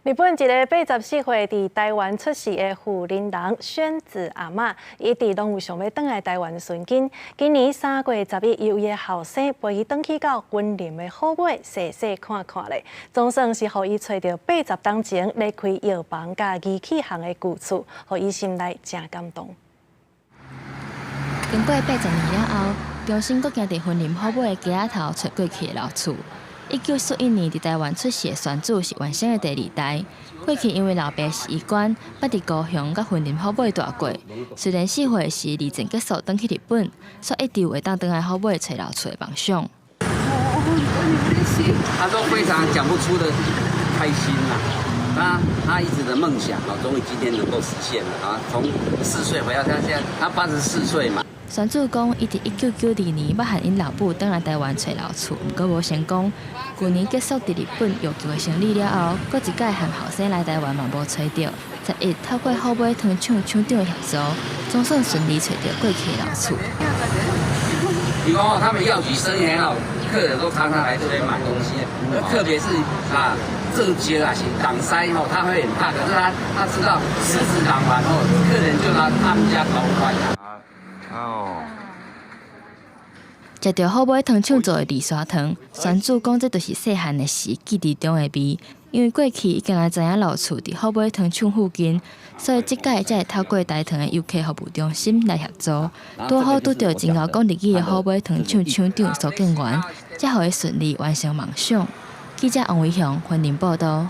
日本一个84歲佇臺灣出世的富林人宣子阿嬤，一直攏有想欲轉來臺灣尋根。今年3月11，伊有伊的後生陪伊轉去到雲林的虎尾，細細看看咧。總算是予伊揣著80冬前咧開藥房佮儀器行的舊厝，予伊心內誠感動。經過80年了後，重新閣行佇雲林虎尾的街仔頭揣過去的老厝。1941年佇臺灣出世的宣子是完生的第二代。過去因為老爸是醫官，捌佇高雄佮雲林虎尾蹛過。雖然4歲時二戰結束轉去日本，卻一直有會當轉來虎尾揣老厝的夢想。他說非常講不出的開心呐，他一直的夢想啊，終於今天能夠實現了啊！從4歲回到他現在，他84歲嘛。宣子講，伊佇1992年捌和𪜶老母轉來臺灣揣老厝，毋過無成功。舊年結束佇日本藥局的生理了後，閣一擺和後生來臺灣嘛無揣著。11透過虎尾糖廠廠長的協助，總算順利揣著過去的老厝。你講他們藥局生意很好，客人都常常來這邊買東西，特別是啊，正街啊，是擋塞吼，他會很怕，可是他知道獅子擋完後，客人就拿他們家頭快。哦。食著虎尾糖廠做的二沙糖，宣子講這就是細漢的時記憶中的味。因為過去伊敢若知影老厝佇虎尾糖廠附近，所以這擺才會透過台糖的遊客服務中心來協助，拄好拄著真𠢕講日語的虎尾糖廠廠長蘇建元，才予伊順利完成夢想。記者王維雄雲林報道。